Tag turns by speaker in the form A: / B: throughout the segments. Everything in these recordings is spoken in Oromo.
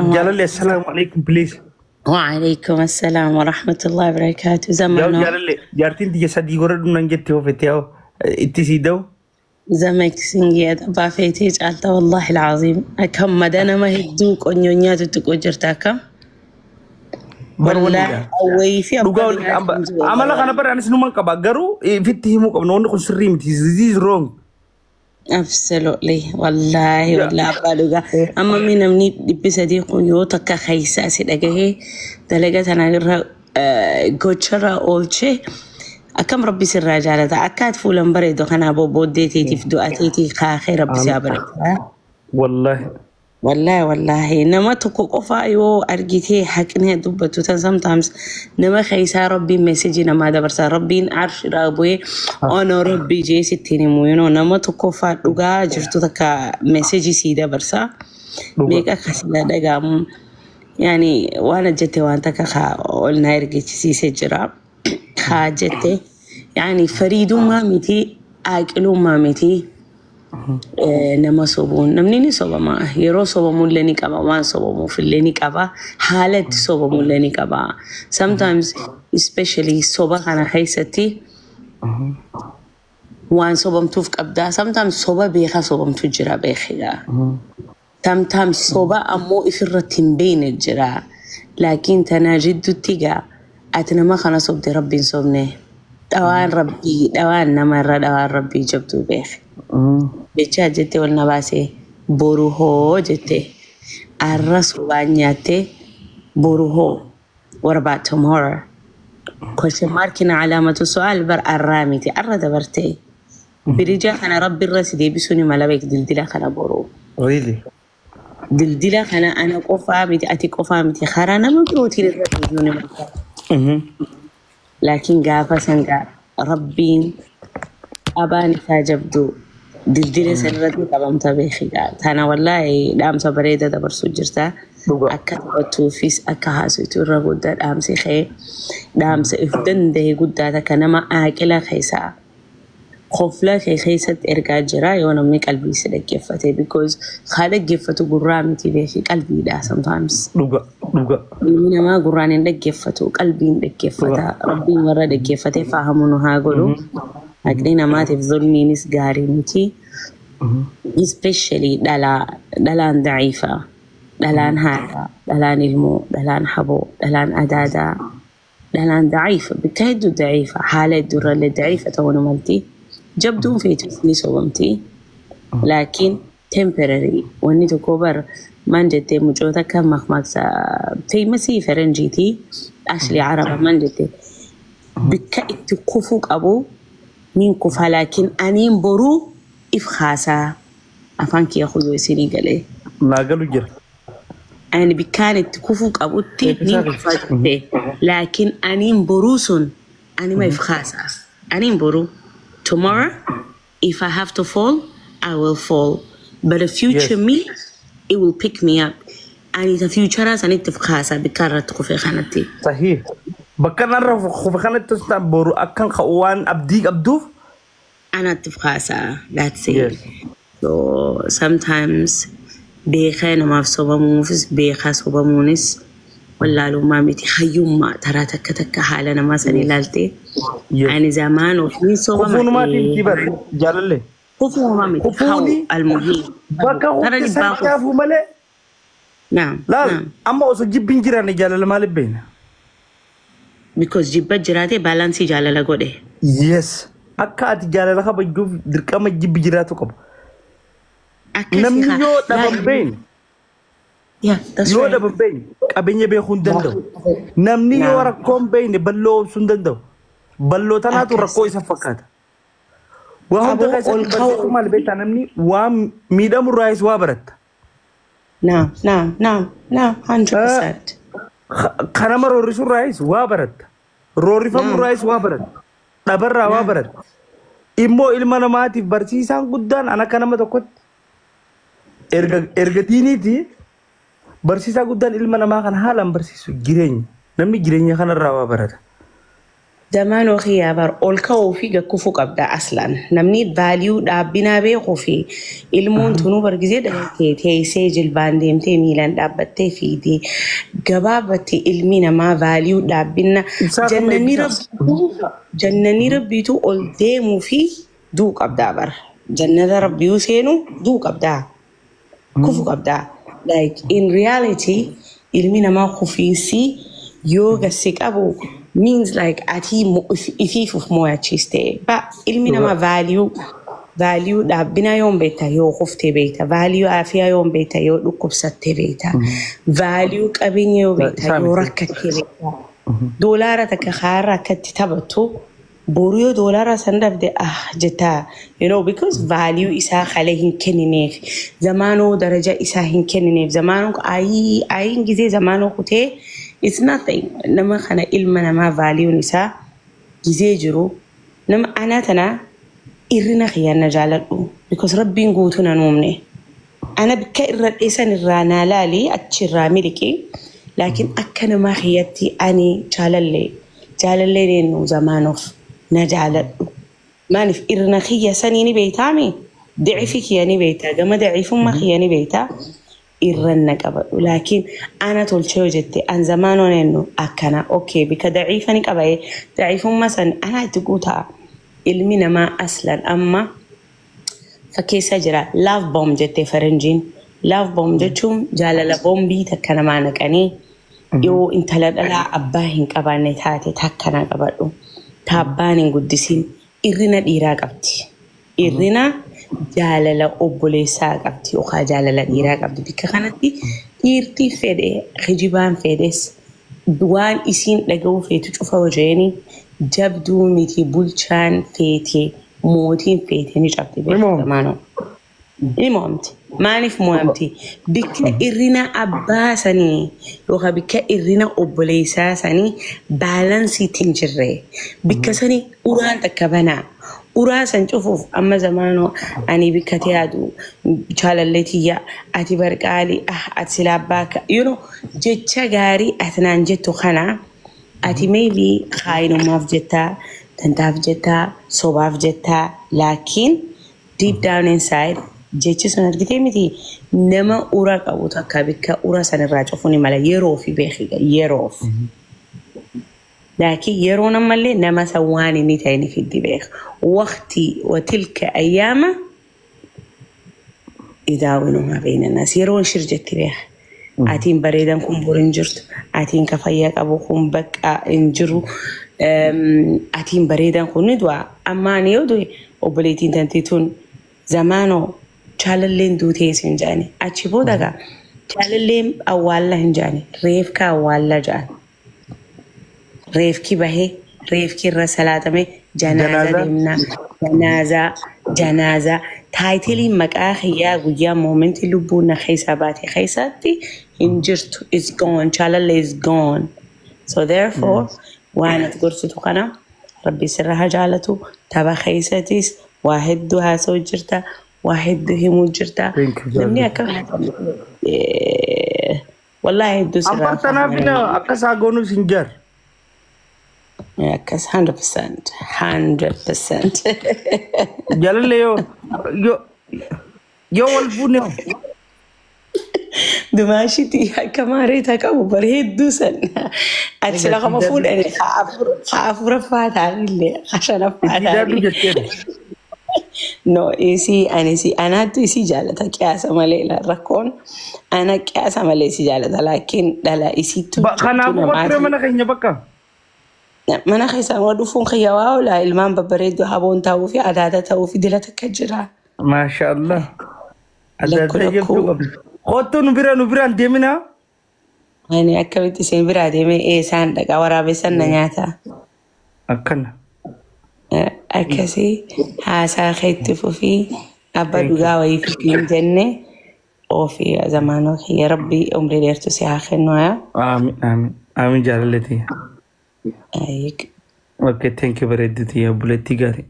A: Jaalallee, assalaamu alaikum, please.
B: وعليكم السلام ورحمة الله وبركاته.
A: Yaa
B: زمانه
A: jaalallee, jaartiin tiyya sadii godhadhu nan jette, oofette yaa itti sii da'u.
B: زمك سنجيت بافيتي جعلت والله العظيم أكم مدانا ما هدوك أنيونيات تقو جرتاكم.
A: Bar
B: والله
A: wanniidha.
B: أوي في
A: Dhugaa
B: أبا
A: waliin amala kana bara anis numan qaba, garuu ifitti himuu qabna, wanni kun sirrii miti. This is wrong.
B: Absolutely, والله.
A: Yeah.
B: والله أبا لغا أما من namni 300 kun yoo takka keessa si dhagahee dalaga tana irra gocharra oolchee, akkam rabbi sirraa jaalata! Akka ati fuulan bareedu kanaa bobbooddeetiitiif du'ateetii kaakee rabbi si haa bareedu.
A: Wallahi.
B: Wallahi, wallahi, nama tokko qofaa yoo argitee haqni dubbatu tan, sometimes nama keessaa rabbiin message namaa dabarsa, rabbiin arshiraa bu'ee ono rabbii jee sittiin himu, nama tokkoffaa dhugaa jirtu takka message sii dabarsa.
A: Dhugaa.
B: Meeqa akkasii dhagaamu yaani waan hojjette waan takka kaa ol na ergichisiisee jira kaa jette, yaani fariidummaa miti, aaqilummaa miti. Nama sobuun, namni ni sobama, yeroo sobamullee ni qaba, waan sobamuufillee ni qaba, haala itti sobamullee ni qaba. Sometimes, especially soba kana keessatti waan sobamtuuf qabdaa. Sometimes soba beekaa sobamtu jira, beekigaa. Sometimes soba ammoo ifirratti hin beekne jira, laakiin tanaa jidduutti gaa ati nama kana sobde, rabbiin sobne, dhawaan rabbii dhawaan nama irra dhawaan rabbii jabduu beeke. Jecha jette wal na baasee boru hoo jette, arra sobaan nyaatte, boru hoo? What about tomorrow? Question markina, alaamatu su'aal. Bar arraa miti, arra dabartee birija kana rabbi irra si deebisuu ni mala beek, dildila kana boru.
A: Really?
B: Dildila kana ana qofaa miti, ati qofaa miti, karaa nama birootiin irra deebi'uu ni mala. Laakiin gaafa san gaa rabbiin abaan isaa jabduu dildila san irratti qabamta beekigaa. Tana wallaahi dhaamsa bareeda dabarsuu jirta.
A: Dhugaa.
B: Akka taphattuufis akka haasoftu irra guddaa dhaamsi kee dhaamsa if danda'e guddaa takka nama aaqila keessaa kofla kee keessatti ergaa jira yoo namni qalbii si dhaggeeffate, because haa dhaggeeffatu gurraa miti beeki, qalbiidha sometimes.
A: Dhugaa. Dhugaa.
B: Ilmi namaa gurraan hin dhaggeeffatu, qalbiin dhaggeeffata. Rabbiin warra dhaggeeffatee fahamu nu haa godhu. Haqni namaatiif zulmiinis gaarii miti. Especially dhalaa, dhalaan daciifa, dhalaan haadha, dhalaan ilmoo, dhalaan haboo, dhalaan adaadaa, dhalaan daciifa, bikka hedduu daciifa, haala hedduurrallee daciifa ta'uu nu malti. Jabduun feetus ni sobamti. Laakiin temporary wanni tokko bar maan jettee mucoota akka makmaaksa famous faranjiitii, actually araba, maan jette: bikka itti kufuu qabu nin kufa, laakiin aniin boruu if haasaa. Afaan kiyya kuyyoo isinii galee.
A: Naa galu jira.
B: Ani bikkaan itti kufuu qabutti nin kufa jette, laakiin aniin boruu sun anima if haasaa. Aniin boruu, tomorrow if I have to fall, I will fall, but the future me, it will pick me up. Ani ta future sanitti if haasaa bikka irratti kufee kanatti.
A: Sahih. Bakka narra kufe kanatti osoo ta'an boru akkan ka'u waan abdii qabduuf.
B: Anatti if haasaa, that's it.
A: Yes.
B: So sometimes beekaa namaaf sobamuufis, beekaa sobamuunis wallaalummaa miti, hayyummaa taraa takka takka haala namaa san ilaaltee. Ani zamaan ofiin sobama.
A: Kufuunumaatiin miti bar jaalallee.
B: Kufuumaa miti.
A: Kufuuni
B: How almuhiim.
A: bakka
B: Tara
A: hunda
B: dhibbaa
A: san
B: kufu.
A: caafuu malee.
B: Naam.
A: Laal,
B: naam.
A: amma osoo jibbiin jiraanne jaalala maaliif beekna?
B: Because jibba jiraate balance jaalala godhe.
A: Yes. Akka ati jaalala kabajuuf dirqama jibbi jiraatu qaba.
B: Akkasii
A: Namni
B: haa.
A: yoo dhaban beekne,
B: Yeah, that's
A: yoo
B: right.
A: dhaban beekne qabeenya beekuu hin danda'u. Namni yoo rakkoo hin beekne bal'oo obsuu hin danda'u. Bal'oo tanaatu rakkoo isa fakkaata. Waa hunda
B: Aboo ol
A: keessatti
B: ka'uu.
A: barsiisuu maal beektaa, namni waan miidhamu irraayis waa baratta.
B: Naam, naam, naam, naam, 100%.
A: Kanama roorrisuu irraayis waa baratta. Roorrifamuu irraayis waa baratta. Dhabarraa waa baratta. Immoo ilma namaatiif barsiisaan guddaan an akka nama tokkotti erga diiniiti barsiisaa guddaan ilma namaa kan haalaan barsiisu jireenya. Namni jireenya kanarraa waa barata.
B: Zamaanoo kiyyaa bar ol ka'uu fi gakkufuu qabda aslan. Namni value dhaabbinaa beekuu fi ilmoon tunuu bargisee dhalatee teessee jilbaan deemtee miilaan dhaabbattee fiidee gabaabatti ilmi namaa value dhaabbina
A: Ibsaa kuma
B: jannanni
A: eebbisaa.
B: Rabbiitu jannanni rabbiitu ol deemuu fi du'uu qabdaa bara. Jannata rabbiyu seenuu du'uu qabdaa. Kufu qabdaa. Like in reality ilmi namaa kufiinsi yoo gasi qabu means like ati ifiif of mo'achiiste. Ba ilmi namaa value dhaabbina yoon beekta yoo kuftee beekta. Value aafiyaa yoon beekta yoo dhukkubsattee beekta. Value qabeenya yoo beekta
A: Isaa
B: yoo
A: miti.
B: rakkattee beekta. Doolaara takka kaarra akkatti taphattu boru yoo doolaara san dhabde ah jettaa, because value isaa kalee hin kennineef, zamaanoo daraja isaa hin kennineef, zamaanoo ayii ayiin gizee zamaanoo kutee it's nothing. Nama kana ilma namaa valueun isaa gizee jiru nama anaa tana irrina kiyyanna jaaladhu because rabbiin guutuu nan uumne. Ana bikka irra dheessan irraa naa laali achi irraa miliqi, laakiin akka namaa kiyyatti ani jaalallee jaalallee eenyu zamaanoof na jaaladhu. Maaliif irna kiyya sanii ni beektaami? Dacifi kiyya ni beektaa, gama daciifummaa kiyya ni beektaa, irran na qabadhu. Laakiin ana tolchee yoo jette an zamaanoon eenyu akkana okay bikka daciifa ni qabaye daciifummaa san anaa itti guutaa. Ilmi namaa aslan amma fakkeessa jira. Love bomb jettee faranjiin. Love bomb jechuun jaalala bombii takka namaa naqanii yoo intala dhalaa abbaa hin qabaanne taate takka na qabadhu. Ta abbaan hin guddisiin irrina dhiiraa qabdi. Irrina jaalala obboleessaa qabdi yookaan jaalala dhiiraa qabdi. Bikka kanatti dhiirti fedhe kijibaan fedhes waan isiin dhaga'uu feetu cufa hojeeni jabduu miti bulchaan feete mootiin feete ni cabdi
A: Ni mo'amti.
B: beekamaanoo. Ni mo'amti. Maaliif mo'amti? Bikka irrina abbaa sanii yookaan bikka irrina obboleessaa sanii balanceiitti hin jirre. Bikka sanii uraan takka banaa. Uraa san cufuuf amma zamaanoo ani bikka yaadu jaalallee tiyya ati barqaalii ah ati silaa abbaa akka jecha gaarii ati naan jettu kana ati maybe kaayinummaaf jettaa, tantaaf jettaa, sobaaf jettaa, laakiin deep down inside jechi sun argitee miti nama ura qabu takka bikka ura sanirraa cufuu ni mala yeroo fi beekiga yeroof. Laakiin yeroon ammallee nama san waan inni ta'e ni fiddi beeka. Waqtii وتلك أيام يداولوها بين الناس yeroon shir jetti beeka. Atiin bareedan kun bor hin jirtu. Atiin ka fayyaa qabu kun bakka hin jiru. Atiin bareedan kun ni du'a. Amma ani yoo du'e obboleettiin tantii tun zamaanoo jaalalleen duutee isin jedhani. Achi booda gaa jaalalleen awwaalla hin jedhani. Reefka awwaalla jedhan. Reefki bahee reefki irra salaatame janaaza
A: Janaazaa.
B: deemnaa. Janaazaa janaazaa titleiin maqaa kiyyaa guyyaa momentii lubbuun na keessaa baate keessatti hin jirtu. Is gone. Jaalallee is gone. So therefore waan ati gorsitu kana rabbi sirra haa jaalatu. Tapha keessatis waa hedduu haasa'u jirta, waa hedduu himuu jirta.
A: Thank you,
B: namni
A: jaalladha.
B: akka wallaahi hedduu sirraa
A: Ambar tanaaf akka isaa goonuus hin jar.
B: Akkas 100% 100%.
A: Jaalallee yoo wal fuune hoo?
B: Dumaashitti akka maareeta qabu bar hedduu san. Ati sila kama fuudhani haa afuraffaa ta'anillee haa shanaffaa
A: Itti daaduu
B: ta'anii.
A: jetteera.
B: No, isii ani isii anaattu isii jaalata qiyaasa malee rakkoon ana qiyaasa malee isii jaalata laakiin dhala isiittu jabduu
A: Kanaafuu bakka
B: namaati.
A: mana keenya bakka.
B: Mana keessaan waa dhufuun kiyya waa oolaa ilmaan babbareedduu haboon ta'uu fi adaada ta'uu fi dila takka jira.
A: Maasha Allah. Adda
B: Lakku
A: adda jabduu
B: lakkuu.
A: qabdi. Kottu nu bira nu biraan deeminaa.
B: Ani akkamitti isin biraa deemee eessaan dhaqa waraabessan na nyaata.
A: Akkana.
B: Akkasii haasaa keetti fufii abba
A: Thank you.
B: dhugaa wayii fitiin jenne ofii zamaanoo kiyya rabbi umrii dheertu si haa kennu haa.
A: Aamin aamin aamin jaalallee tiyya.
B: Ayyik.
A: Okay, thank you bareedduu tiyya obboleettii gaarii.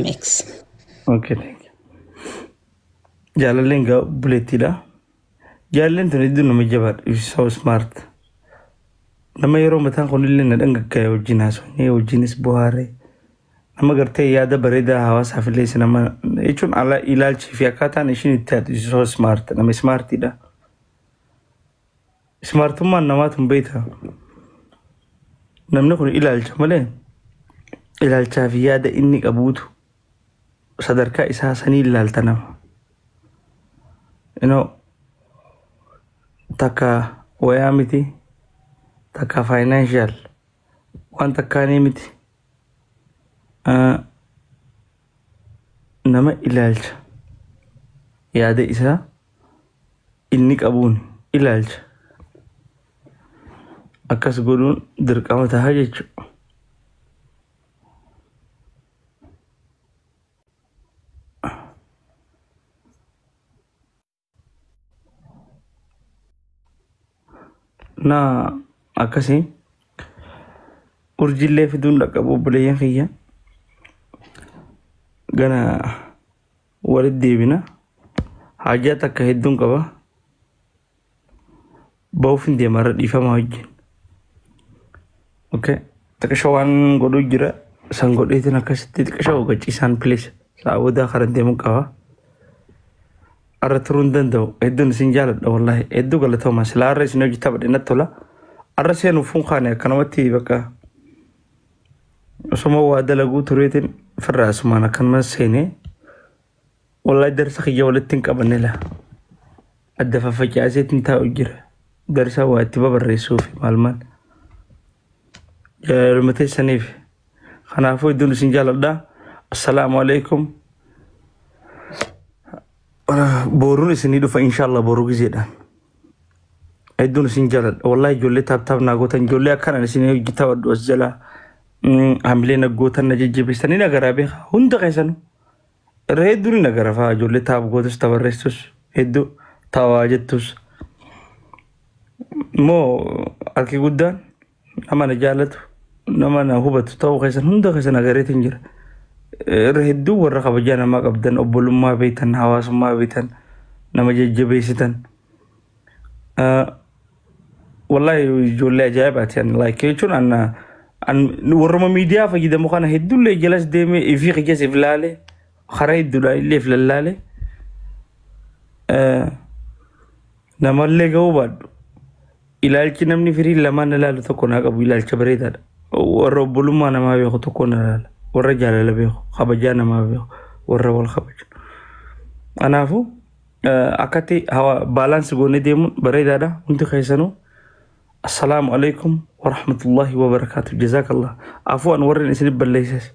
B: Mix.
A: Okay, thank you. Jaalalleen gaa obboleettiidha. Jaalalleen tun hedduu nama jabaadha. She's so smart. Nama yeroo mataan kunillee na dhangaggaa'e wajjin haasofnee wajjinis bohaaree nama gartee yaada bareedaa hawaasaaf illee isa nama jechuun ala ilaalchii fi akkaataan ishiin itti haatu so smart, nama smartiidha. Smartummaan namaatu hin beekta. Namni kun ilaalcha malee, ilaalchaa fi yaada inni qabuutu sadarkaa isaa sanii ilaalta nama. Takka wayaa miti, takka financial waan takkaanii miti. Nama ilaalcha yaada isaa inni qabuun ilaalcha akkas godhuun dirqama ta'a jechuudha. Na akkasii urjiillee fiduun dhaqqabu, obboleeyyan kiyya, gana walitti deebina. Haajaa takka hedduun qaba, ba'uuf hin deema irra dhiifama wajjin. Okay. Xiqqisha waan godhuu jira, san godheetiin akkasitti xiqqisha gachiisaan, please, sa'a boodaa karan deemuu qaba. Arra turuu hin danda'u. Hedduun isin jaaladha, wallahi, hedduu galatooma. Silaa har'a isin hojii taphadhe natti tola. Arra seenuuf fuun kaane akkanumatti bakka osuma waa dalaguu tureetiin firraa asumaan akkanuma seenee, wallahi darsa kiyya walitti hin qabanne laa. Adda faffacaaseetiin taa'u jira. Darsa waa itti babarreessuuf maal maal. Jaalaluma teessaniif. Kanaafuu hedduun isin jaaladha. Assalaamu alaikum. Boruun isinii dhufa inshallah, boruu gizeedhaan. Hedduun isin jaaladha. Wallahi ijoollee tap tap naa gootan, ijoollee akkanaan isin hojii taphadhu as jalaa. Hamilee na gootan, na jajjabeessanii na garaa beeka hunda keessanuu. Irra hedduun na gara fa'aa, ijoollee tap gootus, tabarreessus, hedduu taawaa jettus. Immoo harki guddaan nama na jaalatu, nama na hubatu ta'uu keessan hunda keessan agareetiin jira. Irra hedduu warra kabajaa namaa qabdan, obbolummaa beektan, hawaasummaa beektan, nama jajjabeessitan. Wallahi ijoollee ajaa'ibaati. Ani like jechuun an warruma miidiyaa fayyadamu kana hedduullee jalas deemee ifii kiyyaas if laale, karaa hedduudhaan illee if lallaale, namallee ga'uu baadhu. Ilaalchi namni firii lamaan na ilaalu tokko naa qabu ilaalcha bareedaadha. Warra obbolummaa namaa beeku tokko na ilaala. Warra jaalala beeku, kabajaa namaa beeku, warra wal kabaju. Kanaafuu akkatti balance goonee deemuun bareedaadha hundi keessanuu. Assalaamu alaikum warahmatullahi wabarakaatu. Jazaakallah. Afuwan warreen isin balleesses.